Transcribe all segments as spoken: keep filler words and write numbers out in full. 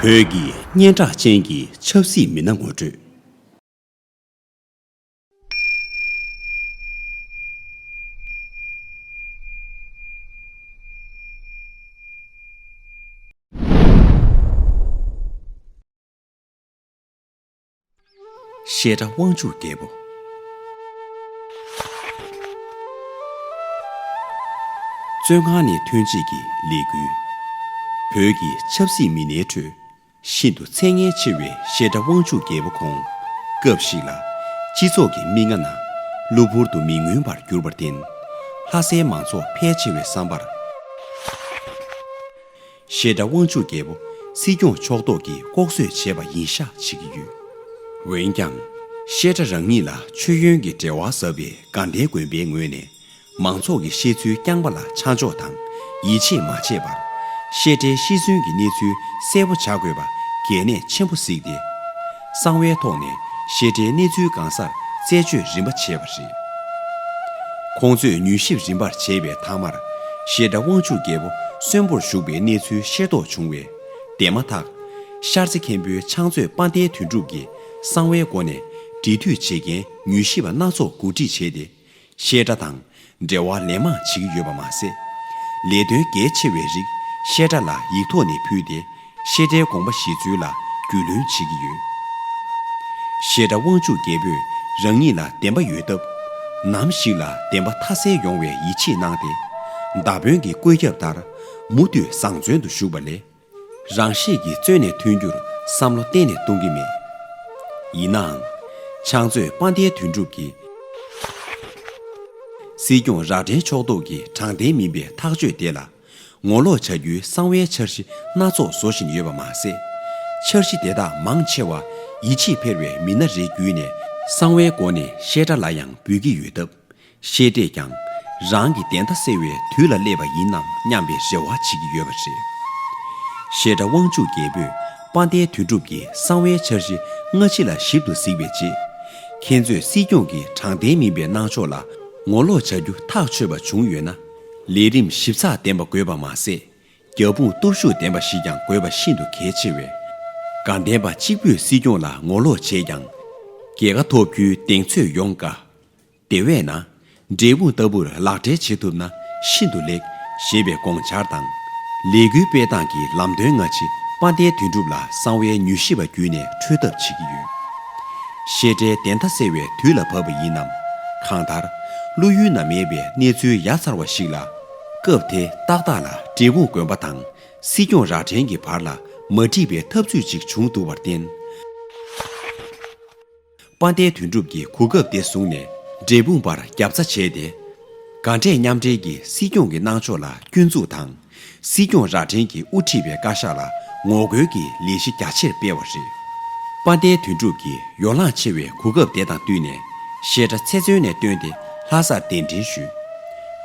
བོད་ཀྱི་སྙན་གྲགས་ཅན་གྱི་ཆབ་སྲིད་མི་སྣ་ངོ་སྤྲོད། བཤད་སྒྲ་དབང་ཕྱུག་རྒྱལ་པོ། བཙོན་ཁང་ནས་ཐོན་རྗེས་ཀྱི་ལས་འགུལ། བོད་ཀྱི་ཆབ་སྲིད་མི་སྣའི་ཁྲོད་ཤིན་ཏུ་མཚན་སྙན་ཆེ་བའི་བཤད་སྒྲ་དབང་ཕྱུག་རྒྱལ་པོ་ཁོང་། སྐབས་ཤིག་ལ་སྤྱི་ཚོགས་ཀྱི་མིག་སྔ་ན་གློ་བུར་དུ་མི་མངོན་པར་གྱུར་པར་བརྟེན། ལྷ་སའི་མང་ཚོགས་ཕལ་ཆེ་བའི་བསམ་པར། བཤད་སྒྲ་དབང་ཕྱུག་རྒྱལ་པོ་སྲིད་སྐྱོང་ཕྱོགས་གཏོགས་ཀྱིས་ལྐོག་གསོད་བྱས་པ་ཡིན་ཤག་བྱེད་ཀྱི་ཡོད། འོན་ཀྱང་། བཤད་སྒྲ་རང་ཉིད་ལ་མཆོད་ཡོན་གྱི་འབྲེལ་བ་ཟབ་པའི་དགའ་ལྡན་དགོན་པའི་ངོས་ནས། མང་ཚོགས་ཀྱི་བཤད་ཚུལ་རྐྱང་པ་ལ་ཆ་འཇོག་དང་ཡིད་ཆེས་མ་བྱས་པར། བཤད་སྒྲའི་ཤི་གསོན་གྱི་གནས་ཚུལ་གསལ་པོ་ཆགས་དགོས་པ་གལ་གནད་ཆེན་པོ་གཟིགས་ཏེ། གསང་བའི་ཐོག་ནས་བཤད་སྒྲའི་གནས་ཚུལ་གང་སར་རྩད་གཅོད་རིམ་པ་བྱས་པ་རེད། ཁོང་ཚོས་མྱུལ་ཞིབ་རིམ་པར་བྱས་པའི་མཐའ་མར། བཤད་སྒྲ་དབང་ཕྱུག་རྒྱལ་པོ་གསོན་པོར་བཞུགས་པའི་གནས་ཚུལ་ཤེས་རྟོགས་བྱུང་བས། དེ་མ་ཐག་ཤར་རྩེ་མཁན་པོའི་ཕྱག་མཛོད་དཔལ་ལྡན་དོན་གྲུབ་ཀྱིས་གསང་བའི་སྒོ་ནས་འབྲེལ་མཐུད་བྱེད་མཁན་མྱུལ་ཞིབ་པ་སྣ་ཚོགས་གོ་སྒྲིག་བྱས་ཏེ། བཤད་སྒྲ་དང་འབྲེལ་བ་ལན་མང་བྱེད་ཀྱི་ཡོད་པ་མ་ཟད། ལས་དོན་གལ་ཆེ་བའི་རིགས་བཤད་སྒྲ་ལ་ཡིག་ཐོག་ནས་ཕུལ་ཏེ། བཤད་སྒྲའི་དགོངས་པ་བཞེས་ཚུལ་ལ་རྒྱུས་ལོན་བྱེད་ཀྱི་ཡོད། བཤད་སྒྲ་དབང་ཕྱུག་རྒྱལ་པོས་རང་ཉིད་ལ་བདེན་པ་ཡོད་སྟབས། ནམ་ཞིག་ལ་བདེན་པ་མཐའ་གསལ་ཡོང་བའི་ཡིད་ཆེས་གནང་སྟེ། མདའ་དཔོན་གྱི་བཀོད་ཁྱབ་ལྟར། མུ་མཐུད་བཟང་བཙོན་དུ་བཞུགས་པ་ལས། རང་ཤེད་ཀྱིས་བཙོན་ནས་ཐོན་རྒྱུར་བསམ་བློ་གཏན་ནས་གཏོང་གི་མེད། ཡིན་ནའང་། ཕྱག་མཛོད་དཔལ་ལྡན་དོན་གྲུབ་ཀྱིས། སྲིད་སྐྱོང་རྭ་སྒྲེང་ཕྱོགས་གཏོགས་ཀྱི་དྲང་བདེན་མིན་པའི་ཐག་གཅོད་དེ་ལ། ངོ་ལོག་བྱ་རྒྱུའི་གསང་བའི་འཆར་གཞི་སྣ་ཚོགས་བཟོ་བཞིན་ཡོད་པ་མ་ཟད། འཆར་གཞི་དེ་དག་མང་ཆེ་བ་ཡིད་ཆེས་འཕེར་བའི་མི་སྣ་རེ་བརྒྱུད་ནས་གསང་བའི་སྒོ་ནས་བཤད་སྒྲ་ལ་ཡང་འབུལ་གྱི་ཡོད་སྟབས། བཤད་སྒྲས་ཀྱང་རང་གི་བདེན་མཐའ་གསལ་བའི་དུས་ལ་སླེབས་པ་ཡིན་ནམ་སྙམ་པའི་རེ་བ་བྱེད་ཀྱི་ཡོད་པ་རེད། བཤད་སྒྲ་དབང་ཕྱུག་རྒྱལ་པོས་དཔལ་ལྡན་དོན་གྲུབ་ཀྱི་གསང་བའི་འཆར་གཞི་སྔ་ཕྱི་ལ་ཞིབ་ཏུ་གཟིགས་པའི་རྗེས། ཁྱེད་ཚོས་སྲིད་སྐྱོང་གི་དྲང་བདེན་མིན་པའི་གནང་ཕྱོགས་ལ་ངོ་ལོག་བྱ་རྒྱུ་ཐག་ཆོད་པ་བྱུང་ཡོད་ན། ལས་རིམ་ཞིབ་ཚགས་ལྡན་པ་དགོས་པ་མ་ཟད། རྒྱབ་དཔུང་སྟོབས་ཤུགས་ལྡན་པ་ཞིག་ཀྱང་དགོས་པ་ཤིན་ཏུ་གལ་ཆེ་བས། དགའ་ལྡན་པ་གཅིག་པུས་སྲིད་སྐྱོང་ལ་ངོ་ལོག་བྱས་ཀྱང་། རྒྱལ་ཁ་ཐོབ་རྒྱུའི་གདེང་ཚོད་ཡོང་དཀའ། དེ་བས་ན། འབྲས་སྤུངས་ལྟ་བུར་ལག་འབྲེལ་བྱེད་ཐུབ་ན་ཤིན་ཏུ་ལེགས། ཞེས་པའི་དགོངས་འཆར་དང་། ལས་འགུལ་སྤེལ་སྟངས་ཀྱི་ལམ་སྟོན་སྔ་ཕྱི་དཔལ་ལྡན་དོན་གྲུབ་ལ་གསང་བའི་མྱུལ་ཞིབ་པ་བརྒྱུད་ནས་འཕྲོད་ཐབས་བྱེད་ཀྱི་ཡོད། བཤད་སྒྲའི་བདེན་མཐའ་གསལ་བའི་དུས་ལ་བབ་པ་ཡིན་ནམ། གང་ལྟར། བློ་ཡུལ་ན་མེད་པའི་གནས་ཚུལ་ཡ་མཚར་བ་ཞིག་ལ། སྐབས་དེ་ཏག་ཏག་ལ་འབྲས་སྤུངས་དགོན་པ་དང་སྲིད་སྐྱོང་རྭ་སྒྲེང་གི་བར་ལ་མ་འགྲིག་པའི་འཐབ་རྩོད་ཅིག་བྱུང་འདུག་པར་བརྟེན། དཔལ་ལྡན་དོན་གྲུབ་ཀྱིས་གོ་སྐབས་དེ་བཟུང་ནས་འབྲས་སྤུངས་པར་རྒྱབ་རྩ་བྱས་ཏེ། དགའ་འབྲས་མཉམ་འབྲེལ་གྱི་སྲིད་སྐྱོང་གི་གནང་ཕྱོགས་ལ་སྐྱོན་འཛུགས་དང་། སྲིད་སྐྱོང་རྭ་སྒྲེང་གིས་དབུ་ཁྲིད་པའི་བཀའ་ཤག་ལ་ངོ་རྒོལ་གྱི་ལས་གཞི་རྒྱ་ཆེར་སྤེལ་བ་རེད། དཔལ་ལྡན་དོན་གྲུབ་ཀྱིས་ཡོ་ལངས་ཆེ་བའི་གོ་སྐབས་དེ་དང་བསྟུན་ནས་བཤད་སྒྲ་ཚེ་བཙོན་ནས་བཏོན་ཏེ་ལྷ་སར་གདན་འདྲེན་ཞུས།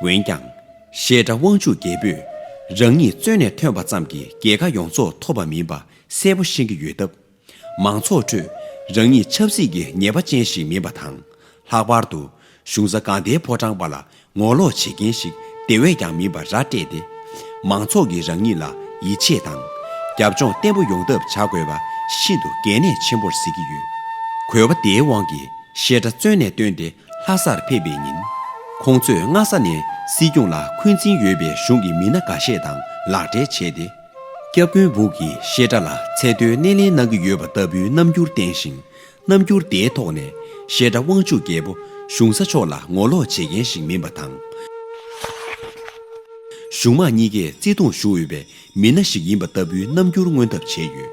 འོན་ཀྱང་། བཤད་སྒྲ་དབང་ཕྱུག་རྒྱལ་པོས་རང་ཉིད་བཙོན་ནས་ཐོན་པ་ཙམ་གྱིས་རྒྱལ་ཁ་ཡོངས་རྫོགས་ཐོབ་པ་མིན་པ་གསལ་པོ་ཤེས་ཀྱི་ཡོད་སྟབས། མང་ཚོགས་ཁྲོད་རང་ཉིད་ཆབ་སྲིད་ཀྱི་ཉེས་པ་ཅན་ཞིག་མིན་པ་དང་། ལྷག་པར་དུ་གཞུང་ས་དགའ་ལྡན་ཕོ་བྲང་པ་ལ་ངོ་ལོག་བྱེད་མཁན་ཞིག་དེ་བས་ཀྱང་མིན་པ་ར་སྤྲད་དེ། མང་ཚོགས་ཀྱིས་རང་ཉིད་ལ་ཡིད་ཆེས་དང་རྒྱབ་ལྗོངས་བརྟན་པོ་ཡོང་ཐབས་བྱ་དགོས་པ་ཤིན་ཏུ་གལ་གནད་ཆེན་པོར་གཟིགས་ཀྱི་ཡོད། གོ་བ་དེའི་དབང་གིས་བཤད་སྒྲ་བཙོན་ནས་བཏོན་ཏེ་ལྷ་སར་ཕེབས་པའི་ཉིན། ཁོང་ཚོས་སྔ་ས་ནས་སྲིད་སྐྱོང་ལ་འཁོན་འཛིན་ཡོད་པའི་གཞུང་གི་མི་སྣ་འགའ་ཤས་དང་ལག་འབྲེལ་བྱས་ཏེ། སྐྱབས་མགོན་སྦུག་གིས་བཤད་སྒྲ་ལ་ཚད་མཐོའི་སྣེ་ལེན་གནང་གི་ཡོད་པ་ལྟ་བུའི་རྣམ་འགྱུར་བསྟན་ཞིང་། རྣམ་འགྱུར་དེའི་ཐོག་ནས་བཤད་སྒྲ་དབང་ཕྱུག་རྒྱལ་པོ་གཞུང་ས་ཕྱོགས་ལ་ངོ་ལོག་བྱེད་མཁན་ཞིག་མིན་པ་དང་། གཞུང་དམངས་གཉིས་ཀས་བརྩི་མཐོང་ཞུ་འོས་པའི་མི་སྣ་ཞིག་ཡིན་པ་ལྟ་བུའི་རྣམ་འགྱུར་མངོན་ཐབས་བྱས་ཡོད།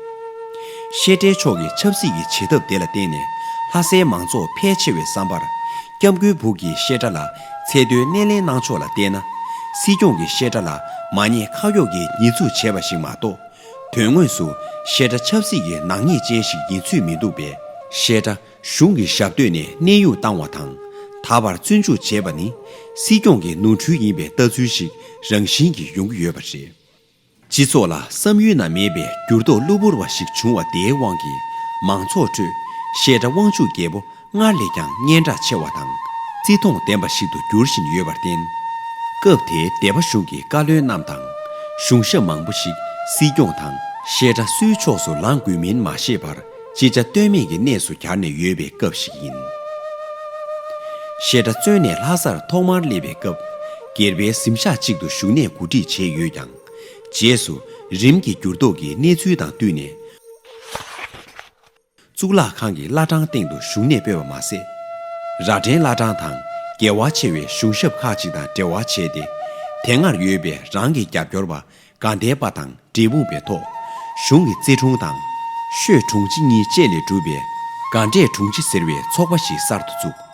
བཤད་སྒྲའི་ཕྱོགས་ཀྱི་ཆབ་སྲིད་ཀྱི་བྱེད་ཐབས་དེ་ལ་བརྟེན་ནས་ལྷ་སའི་མང་ཚོགས་ཕལ་ཆེ་བའི་བསམ་པར། སྐྱབས་མགོན་སྦུག་གིས་བཤད་སྒྲ་ལ་ཚད་མཐོའི་སྣེ་ལེན་གནང་ཕྱོགས་ལ་བལྟས་ན། སྲིད་སྐྱོང་གིས་བཤད་སྒྲ་ལ་མ་ཉེས་ཁག་གཡོགས་ཀྱི་ཉེས་འཛུགས་བྱས་པ་ཞིག་མ་གཏོགས། དོན་དངོས་སུ་བཤད་སྒྲ་ཆབ་སྲིད་ཀྱི་ནག་ཉེས་ཅན་ཞིག་ཡིན་ཚོད་མི་འདུག་པས། བཤད་སྒྲ་གཞུང་གི་ཞབས་སྟོད་ནས་གནས་དབྱུང་བཏང་བ་དང་། ད་བར་བཙོན་འཇུག་བྱས་པ་ནི་སྲིད་སྐྱོང་གི་ནོར་འཁྲུལ་ཡིན་པའི་ལྟ་ཚུལ་ཞིག་རང་བཞིན་གྱིས་ཡོང་གི་ཡོད་པ་རེད། སྤྱི་ཚོགས་ལ་བསམ་ཡུལ་ན་མེད་པའི་འགྱུར་ལྡོག་གློ་བུར་བ་ཞིག་བྱུང་བ་དེའི་དབང་གིས་མང་ཚོགས་ཁྲོད་བཤད་སྒྲ་དབང་ཕྱུག་རྒྱལ་པོ་སྔར་ལས་ཀྱང་སྙན་གྲགས་ཆེ་བ་དང་བརྩི་མཐོང་ལྡན་པ་ཞིག་ཏུ་འགྱུར་བཞིན་ཡོད་པར་བརྟེན། སྐབས་དེའི་སྡེ་པ་གཞུང་གི་བཀའ་བློན་རྣམས་དང་གཞུང་ཞབས་མང་པོ་ཞིག་སྲིད་སྐྱོང་དང་ བཤད་གྲྭ་སུའི་ཕྱོགས་སུ་ལངས་དགོས་མིན་མ་ཤེས་པར་ཅི་བྱ་གཏོལ་མེད་ཀྱི་གནས་སུ་གྱར་ནས་ཡོད་པའི་སྐབས་ཤིག་ཡིན། བཤད་གྲྭ་བཙོན་ནས་ལྷ་སར་ཐོག་མར་སླེབས་པའི་སྐབས། སྒེར་པའི་གཟིམ་ཤག་ཅིག་ཏུ་བཞུགས་གནས་གོ་སྒྲིག་བྱས་ཡོད་ཀྱང་། རྗེས་སུ་རིམ་གྱིས་འགྱུར་ལྡོག་གི་གནས་ཚུལ་དང་བསྟུན་ནས། གཙུག་ལག་ཁང་གི་བླ་བྲང་སྟེང་དུ་བཞུགས་གནས་སྤོས་པ་མ་ཟད། རྭ་སྒྲེང་བླ་བྲང་དང་འགལ་བ་ཆེ་བའི་གཞུང་ཞབས་ཁག་ཅིག་དང་འབྲེལ་བ་བྱས་ཏེ། དེ་སྔར་ཡོད་པའི་རང་གི་རྒྱབ་སྐྱོར་བ་དགའ་ལྡན་པ་དང་འབྲས་སྤུངས་པའི་ཐོག་གཞུང་གི་རྩེ་དྲུང་དང་ཤོད་དྲུང་སྤྱི་གཉིས་བཅས་ལས་གྲུབ་པའི་དགའ་འབྲས་དྲུང་སྤྱི་ཟེར་བའི་ཚོགས་པ་ཞིག་གསར་དུ་བཙུགས།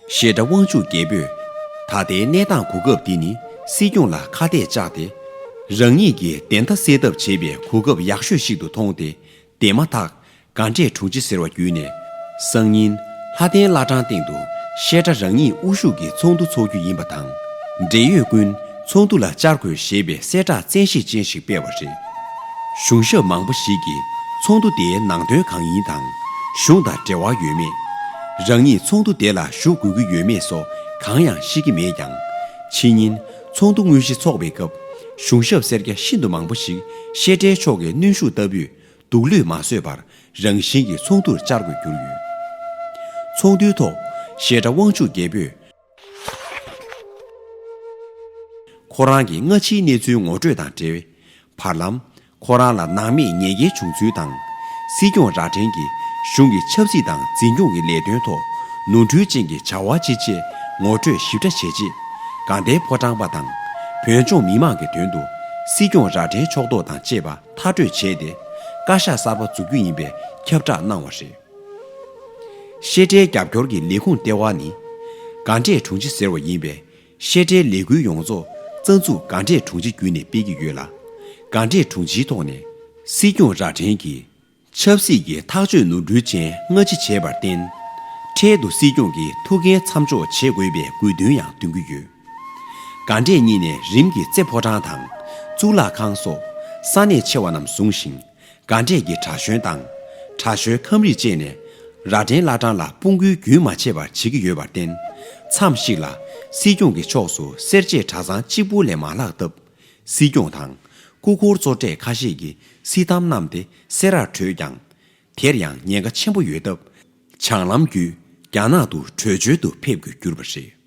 བཤད་གྲྭ་དབང་ཕྱུག་རྒྱལ་པོས་ད་ལྟའི་གནས་སྟངས་གོ་སྐབས་འདི་ནི་སྲིད་སྐྱོང་ལ་ཁ་གཏད་བཅག་སྟེ། རང་ཉིད་ཀྱི་བདེན་མཐའ་གསལ་ཐབས་བྱེད་པའི་གོ་སྐབས་ཡག་ཤོས་ཤིག་ཏུ་མཐོང་སྟེ། དེ་མ་ཐག་དགའ་འབྲས་དྲུང་ཆེ་ཟེར་བ་བརྒྱུད་ནས། སང་ཉིན་ལྷ་ལྡན་བླ་བྲང་སྟེང་དུ་བཤད་གྲྭ་རང་ཉིད་དབུ་བཞུགས་ཀྱི་ཚོགས་འདུ་འཚོགས་རྒྱུ་ཡིན་པ་དང་། འབྲེལ་ཡོད་ཀུན་ཚོགས་འདུ་ལ་བཅར་དགོས་ཞེས་པའི་གསལ་བསྒྲགས་བཙན་ཤེད་ཅན་ཞིག་སྤེལ་བ་རེད། གཞུང་ཞབས་མང་པོ་ཞིག་གིས་ཚོགས་འདུ་དེའི་ནང་དོན་གང་ཡིན་དང་། གཞུང་དང་འབྲེལ་བ་ཡོད་མེད། རང་ཉིད་ཚོགས་འདུ་དེ་ལ་ཞུགས་དགོས་ཀྱི་ཡོད་མེད་སོགས་གང་ཡང་ཤེས་ཀྱི་མེད་ཀྱང་། ཕྱི་ཉིན་ཚོགས་འདུ་དངོས་གཞི་འཚོགས་པའི་སྐབས། གཞུང་ཞབས་སེར་སྐྱ་ཤིན་ཏུ་མང་པོ་ཞིག་བཤད་གྲྭའི་ཕྱོགས་ཀྱི་གནོན་ཤུགས་ལྟ་བུས་སྡུག་ལུས་མ་བཟོད་པར། རང་བཞིན་གྱིས་ཚོགས་འདུར་བཅར་དགོས་གྱུར་ཡོད། ཚོགས་འདུའི་ཐོག་བཤད་གྲྭ་དབང་ཕྱུག་རྒྱལ་པོས། ཁོ་རང་གི་སྔ་ཕྱིའི་གནས་ཚུལ་ངོ་སྤྲོད་དང་འབྲེལ། བར་ལམ། ཁོ་རང་ལ་ནང་མིས་ཉེས་འགེལ་བྱུང་ཚུལ་དང་། སྲིད་སྐྱོང་རྭ་སྒྲེང་གིས་གཞུང་གི་ཆབ་སྲིད་དང་འཛིན་སྐྱོང་གི་ལས་དོན་ཐོག་ནོར་འཁྲུལ་ཅན་གྱི་བྱ་བ་ཅི་བྱས་ངོ་སྤྲོད་ཞིབ་ཕྲ་བྱས་རྗེས། དགའ་ལྡན་ཕོ་བྲང་པ་དང་བོད་ལྗོངས་མི་མང་གི་དོན་དུ་སྲིད་སྐྱོང་རྭ་སྒྲེང་ཕྱོགས་གཏོགས་དང་བཅས་པ་མཐར་སྐྲོད་བྱས་ཏེ། བཀའ་ཤག་གསར་པ་འཛུགས་རྒྱུ་ཡིན་པའི་ཁྱབ་བསྒྲགས་གནང་བ་རེད། བཤད་གྲྭའི་རྒྱབ་སྐྱོར་གྱི་ལས་ཁུངས་ལྟེ་བ་ནི། དགའ་འབྲས་དྲུང་ཆེ་ཟེར་བ་ཡིན་པས། བཤད་གྲྭའི་ལས་འགུལ་ཡོངས་རྫོགས་རྩ་འཛུགས་དགའ་འབྲས་དྲུང་ཆེ་བརྒྱུད་ནས་སྤེལ་གྱི་ཡོད་ལ། དགའ་འབྲས་དྲུང་ཆེའི་ཐོག་ནས་སྲིད་སྐྱོང་རྭ་སྒྲེང་གིས་ཆབ་སྲིད་ཀྱི་ཐག་གཅོད་ནོར་འཁྲུལ་ཅན་སྔ་ཕྱི་བྱས་པར་བརྟེན། འཕྲལ་དུ་སྲིད་སྐྱོང་གི་ཐུགས་འགན་མཚམས་འཇོག་བྱེད་དགོས་པའི་དགོས་འདུན་ཡང་འདོན་གྱི་ཡོད། དགའ་འབྲས་གཉིས་ནས་རིམ་གྱིས་རྩེ་ཕོ་བྲང་དང་གཙུག་ལག་ཁང་སོགས་ས་གནས་ཆེ་བ་རྣམས་བཟུང་ཞིང་། དགའ་འབྲས་ཀྱི་གྲྭ་གཞོན་དང་། གྲྭ་གཞོན་ཁམས་རིགས་བཅས་ནས་རྭ་སྒྲེང་བླ་བྲང་ལ་དཔུང་འགུལ་རྒྱུན་མ་ཆད་པར་བྱེད་ཀྱི་ཡོད་པར་བརྟེན། མཚམས་ཤིག་ལ་སྲིད་སྐྱོང་གི་ཕྱོགས་སུ་སེར་བྱེས་གྲྭ་ཚང་གཅིག་པུ་ལས་མ་ལྷག་སྟབས། སྲིད་སྐྱོང་དང་སྐུ་འཁོར་གཙོ་གྲས་ཁ་ཤས་ཀྱིས་སྲིད་དམ་བསྣམས་ཏེ་སེ་རར་བྲོས་ཀྱང་། དེར་ཡང་ཉེན་ཁ་ཆེན་པོ་ཡོད་སྟབས། བྱང་ལམ་བརྒྱུད་རྒྱ་ནག་ཏུ་བྲོས་བྱོལ་དུ་ཕེབས་དགོས་གྱུར་པ་རེད།